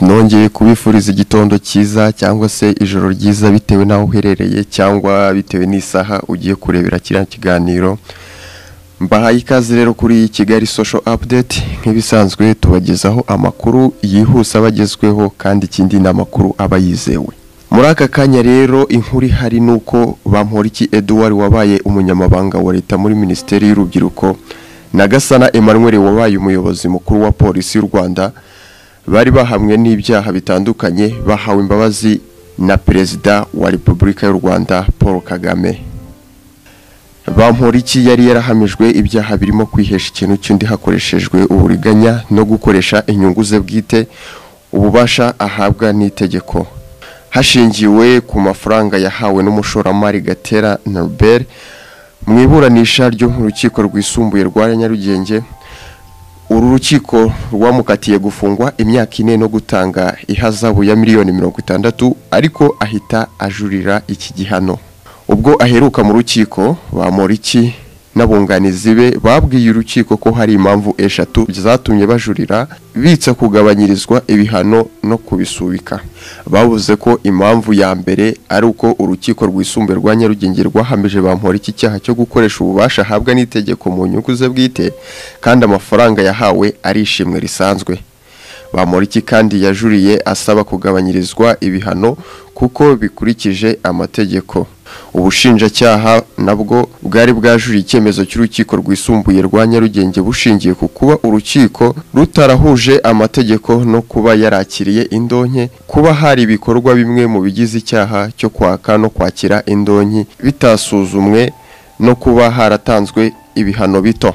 Nongeye kubifuriza igitondo cyiza cyangwa se ijoro ryiza bitewe n'aho uherereye cyangwa bitewe n'isaha ugiye kurebera kiriya kiganiro. Mbahaye ikaze rero kuri Kigali Social Update. Nk'ibisanzwe tubagezaho amakuru yihuse abagezweho, kandi ikindi ni amakuru aba yizewe. Muri aka kanya rero inkuru ihari ni uko Bamporiki Edouard wabaye umunyamabanga wa leta muri Minisiteri y'Urubyiruko na Gasana Emmanuel wabaye umuyobozi mukuru wa Polisi y'u Rwanda bari bahamwe n'ibyaha bitandukanye, bahawe imbabazi na Perezida wa Repubulika y'u Rwanda Paul Kagame. Bamporiki yari yarahamijwe ibyaha birimo kwihesha ikintu cy'undi hakoreshejwe uburiganya no gukoresha inyungu ze bwite ububasha ahabwa n'itegeko, hashingiwe ku mafaranga yahawe n'umushoramari Gatera Norbert. Mu iburanisha ryo mu rukiko rwisumbuye rwa Nyarugenge, uru rukiko rwamukatiye gufungwa imyaka 4 no gutanga ihazabu ya miliyoni 60, ariko ahita ajurira iki gihano. Ubwo aheruka mu rukiko, Bamporiki n'abunganizi be babwiye urukiko ko hari impamvu 3 zatumye bajurira bitsa kugabanyirizwa ibihano no kubisubika. Bavuze ko impamvu ya mbere ari uko urukiko rwisumbuye rwa Nyarugenge rwahamije Bamporiki icyaha cyo gukoresha ububasha ahabwa n'itegeko mu nyungu ze bwite, kandi amafaranga yahawe ari ishimwe risanzwe. Bamporiki kandi yajuriye asaba kugabanyirizwa ibihano kuko bikurikije amategeko. Ubushinjacyaha nabwo bwari bwajuriye icyemezo cy'urukiko rwisumbuye rwa Nyarugenge bushingiye ku kuba urukiko rutarahuje amategeko no kuba yarakiriye indonke, kuba hari ibikorwa bimwe mu bigize icyaha cyo kwaka no kwakira indonke bitasuzumwe, no kuba haratanzwe ibihano bito.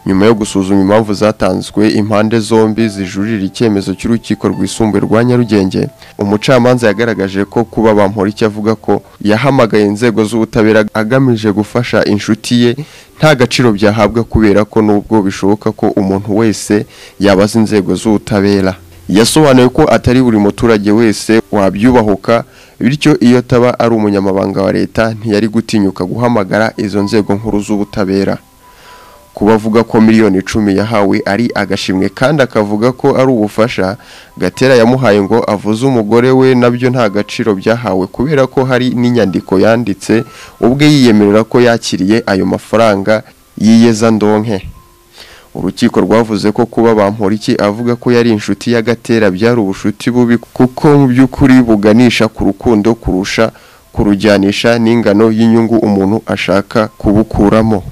Nyuma yo gusuzuma impamvu zatanzwe impande zombi zijurira icyemezo cy'urukiko rwisumbuye rwa Nyarugenge, umucamanza yagaragaje ko kuba Bamporiki avuga ko yahamagaye inzego z'ubutabera agamije gufasha inshuti ye nta gaciro byahabwa, kubera ko nubwo bishoboka ko umuntu wese yabaza inzego z'ubutabera, yasobanuye ko atari buri muturage wese wabyubahuka, bityo iyo ataba ari umunyamabanga wa leta ntiyari gutinyuka guhamagara izo nzego nkuru z'ubutabera. Kubavuga ko miliyoni 10 yahawe ari agashimwe kandi akavuga ko ari ubufasha Gatera yamuhaye ngo avuze umugore we, nabyo nta gaciro byahawe kubera ko hari n'inyandiko yanditse ubwe yiyemerera ko yakiriye ayo mafaranga yiyeza ndonke. Urukiko rwavuze ko kuba Bamporiki avuga ko yari inshuti ya Gatera byari ubushuti bubi, kuko mu by'ukuri buganisha ku rukundo kurusha kurujyanisha n'ingano y'inyungu umuntu ashaka kubukuramo.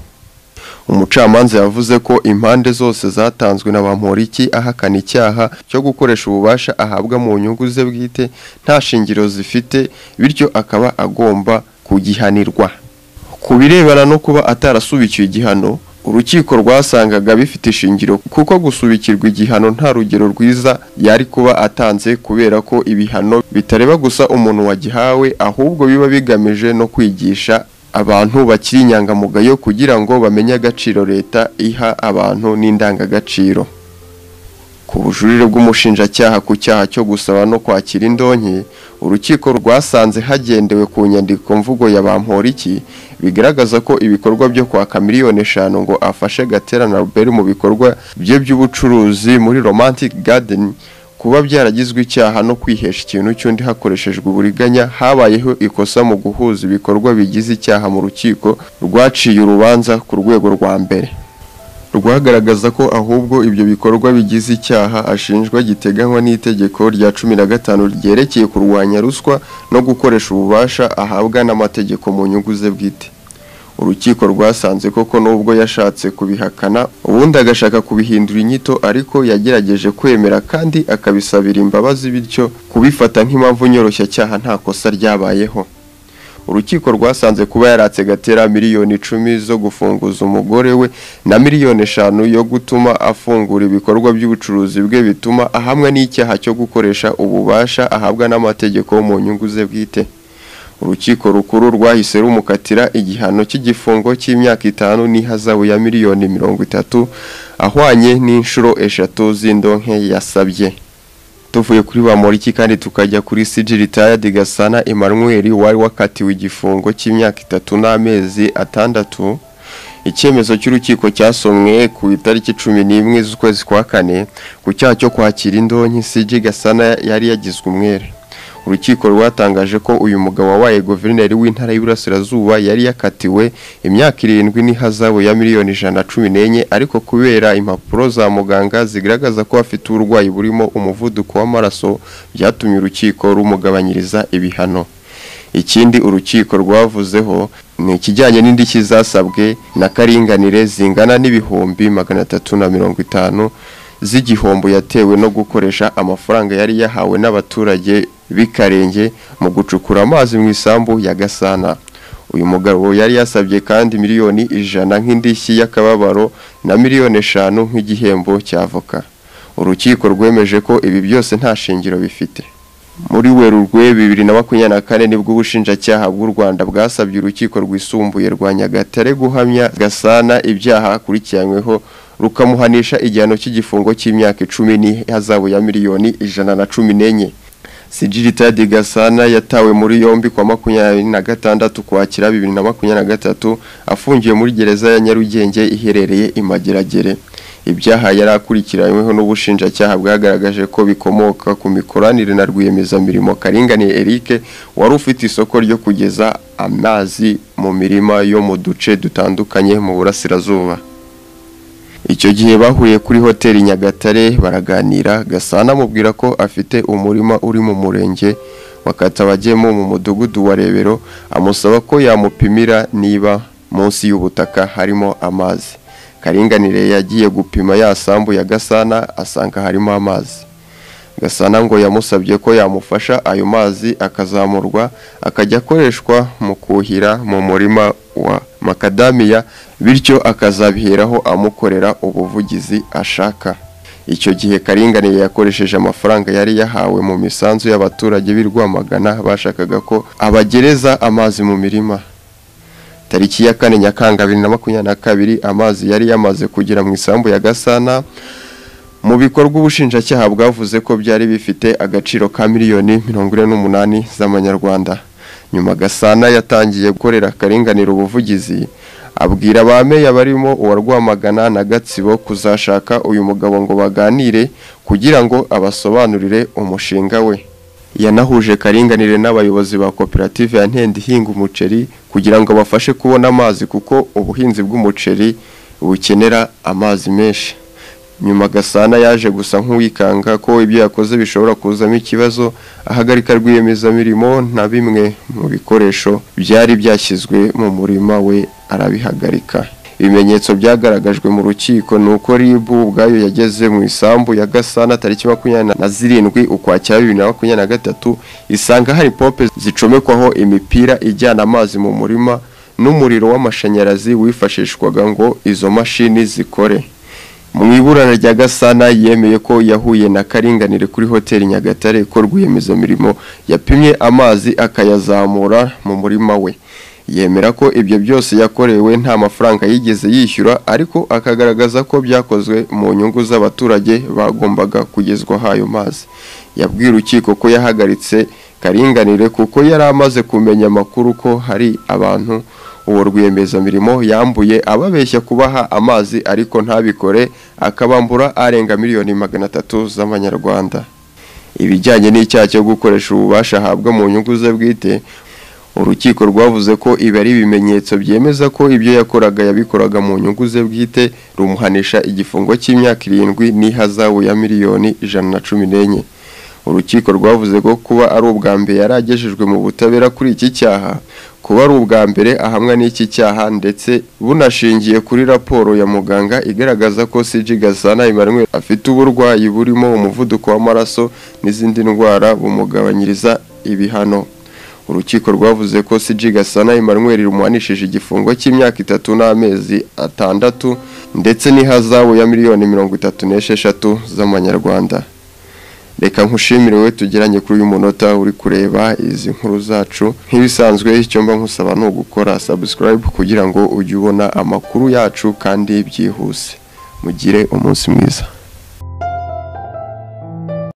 Umucamanza yavuze ko impande zose zatanzwe na Bamporiki ahakana icyaha cyo gukoresha ububasha ahabwa mu nyungu ze bwite nta shingiro zifite, bityo akaba agomba kugihanirwa. Ku birebana no kuba atarasubikiwe igihano, urukiko rwasangaga bifite ishingiro kuko gusubikirwa igihano nta rugero rwiza yari kuba atanze, kubera ko ibihano bitareba gusa umuntu wagihawe, ahubwo biba bigamije no kwigisha abantu bakiri inyangamugayo kugira ngo bamenye agaciro leta iha abantu n'indangagaciro. Ku bujurire bw'umushinjacyaha ku cyaha cyo gusaba no kwakira indonke, urukiko rwasanze hagendewe ku nyandiko mvugo ya Bamporiki bigaragaza ko ibikorwa byo kwaka miliyoni 5 ngo afashe Gatera na Robert mu bikorwa bye by'ubucuruzi muri Romantic Garden kuba byaragizwe icyaha no kwihesha ikintu cy'undi hakoreshejwe uburiganya, habayeho ikosa mu guhuza ibikorwa bigize icyaha mu rukiko rwaciye urubanza ku rwego rwa mbere. Rwagaragaza ko ahubwo ibyo bikorwa bigize icyaha ashinjwa giteganywa n'itegeko rya 15 ryerekeye kurwanya ruswa no gukoresha ububasha ahabwa n'amategeko mu nyungu ze bwite. Urukiko rwasanze koko nubwo yashatse kubihakana ubundi agashaka kubihindura inyito, ariko yagerageje kwemera kandi akabisabira imbabazi, bityo kubifata nk'impamvu nyoroshyacyaha nta kosa ryabayeho. Urukiko rwasanze kuba yaratse Gatera miliyoni 10 zo gufunguza umugore we na miliyoni 5 yo gutuma afungura ibikorwa by'ubucuruzi bwe bituma ahamwa n'icyaha cyo gukoresha ububasha ahabwa n'amategeko mu nyungu ze bwite. Urukiko rukuru rwahise rumukatira igihano cy'igifungo cy'imyaka 5 n'ihazabu ya miliyoni 30 ahwanye n'inshuro 3 z'indonke yasabye. Tuvuye kuri Bamporiki kandi tukajya kuri CG Retired Gasana Emmanuel wari wakatiwe igifungo cy'imyaka 3 n'amezi 6. Icyemezo cy'urukiko cyasomwe ku itariki 11 z'ukwezi kwa kane ku cyaha cyo kwakira indonke CG Gasana yari yagizwe umwere. Urukiko rwatangaje ko uyu mugabo wabaye guverineri w'intara y'Iburasirazuba yari yakatiwe imyaka 7 n'ihazabu ya miliyoni 114, ariko kubera impapuro za muganga zigaragaza ko afite uburwayi burimo umuvuduko w'amaraso byatumye urukiko rumugabanyiriza ibihano. Ikindi urukiko rwavuzeho ni ikijyanye n'indishyi zasabwe na Karinganire zingana n'ibihumbi 350 z'igihombo yatewe no gukoresha amafaranga yari yahawe n'abaturage b'ikarenge mu gucukura amazi mu isambu ya Gasana. Uyu mugabo yari yasabye kandi miliyoni 100 nk'indishyi y'akababaro na miliyoni 5 nk'igihembo cy'avoka. Urukiko rwemeje ko ibi byose nta shingiro bifite. Muri Werurwe 2024 nibwo ubushinjacyaha bw'u Rwanda bwasabye urukiko rwisumbuye rwa Nyagatare guhamya Gasana ibyaha akurikiranyweho, rukamuhanisha igihano cy'igifungo cy'imyaka 10 n'ihazabu ya miliyoni 114. CG Gasana yatawe muri yombi kwa 26 Ukwakira 2023 afungiwe muri gereza ya Nyarugenge iherereye i Mageragere. Ibyaha yari akurikiranyweho n'ubushinjacyaha bwagaragaje ko bikomoka ku mikoranire na rwiyemezamirimo Karinganire Eric wari ufite isoko ryo kugeza amazi mu mirima yo mu duce dutandukanye mu Burasirazuba. Icyo gihe bahuriye kuri hoteli Nyagatare baraganira, Gasana amubwira ko afite umurima uri mu murenge wa Katabagemo mu mudugudu wa Rebero, amusaba ko yamupimira niba munsi y'ubutaka harimo amazi. Karinganire yagiye gupima ya sambu ya Gasana asanga harimo amazi. Gasana ngo yamusabye ko yamufasha ayo mazi akazamurwa akajya akoreshwa mu kuhira mu murima wa makadamiya, bityo akazabiheraho amukorera ubuvugizi ashaka. Icyo gihe Karinganire yakoresheje amafaranga yari yahawe mu misanzu y'abaturage b'i Rwamagana bashakaga ko abagereza amazi mu mirima. Tariki ya 4 Nyakanga 2022 amazi yari yamaze kugera mu isambu ya Gasana. Mu bikorwa ubushinjacyaha bwavuze ko byari bifite agaciro ka miliyoni 48 z'amanyarwanda. Nyuma Gasana yatangiye gukorera Karinganire ubuvugizi, abwira abameya barimo uwa Rwamagana na Gatsibo kuzashaka uyu mugabo ngo baganire kugira ngo abasobanurire umushinga we. Yanahuje Karinganire n'abayobozi ba koperative ya Ntende ihinga umuceri kugira ngo bafashe kubona amazi, kuko ubuhinzi bw'umuceri bukenera amazi menshi. Nyuma Gasana yaje gusa nk'uwikanga ko ibyo yakoze bishobora kuzamo ikibazo, ahagarika rwiyemezamirimo na bimwe mu bikoresho byari byashyizwe mu murima we arabihagarika. Ibimenyetso byagaragajwe mu rukiko ni uko RIB ubwayo yageze mu isambu ya Gasana tariki 27 Ukwakira 2023 isanga hari pompe zicomekwaho imipira ijyana amazi mu murima n'umuriro w'amashanyarazi wifashishwaga ngo izo mashini zikore. Mu iburana rya Gasana yemeye ko yahuye na Karinganire kuri hoteli Nyagatare ko rwiyemezamirimo yapimye amazi akayazamura mu murima we. Yemera ko ibyo byose yakorewe nta mafaranga yigeze yishyura, ariko akagaragaza ko byakozwe mu nyungu z'abaturage bagombaga kugezwaho ayo mazi. Yabwiye urukiko ko yahagaritse Karinganire kuko yari amaze kumenya amakuru ko hari abantu uwo rwiyemezamirimo yambuye ababeshya kubaha amazi ariko ntabikore, akabambura arenga miliyoni 300 z'amanyarwanda. Ibijyanye n'icyaha cyo gukoresha ububasha ahabwa mu nyungu ze bwite, urukiko rwavuze ko ibi ari ibimenyetso byemeza ko ibyo yakoraga yabikoraga mu nyungu ze bwite, rumuhanisha igifungo cy'imyaka 7 n'ihazabu ya miliyoni 114. Urukiko rwavuze ko kuba ari ubwa mbere yaragejejwe mu butabera kuri iki cyaha, kuba ari ubwa mbere ahamwa n'iki cyaha, ndetse bunashingiye kuri raporo ya muganga igaragaza ko CG Gasana Emmanuel afite uburwayi burimo umuvuduko w'amaraso n'izindi ndwara bumugabanyiriza ibihano. Urukiko rwavuze ko CG Gasana Emmanuel rumuhanishije igifungo cy'imyaka 3 n'amezi 6 ndetse n'ihazabu ya miliyoni 36 z'amanyarwanda. Reka nkushimire we tugeranye kuri uyu munota uri kureba izi nkuru zacu. Nk'ibisanzwe icyo mba nkusaba ni ugukora subscribe kugira ngo ujye ubona amakuru yacu kandi byihuse. Mugire umunsi mwiza.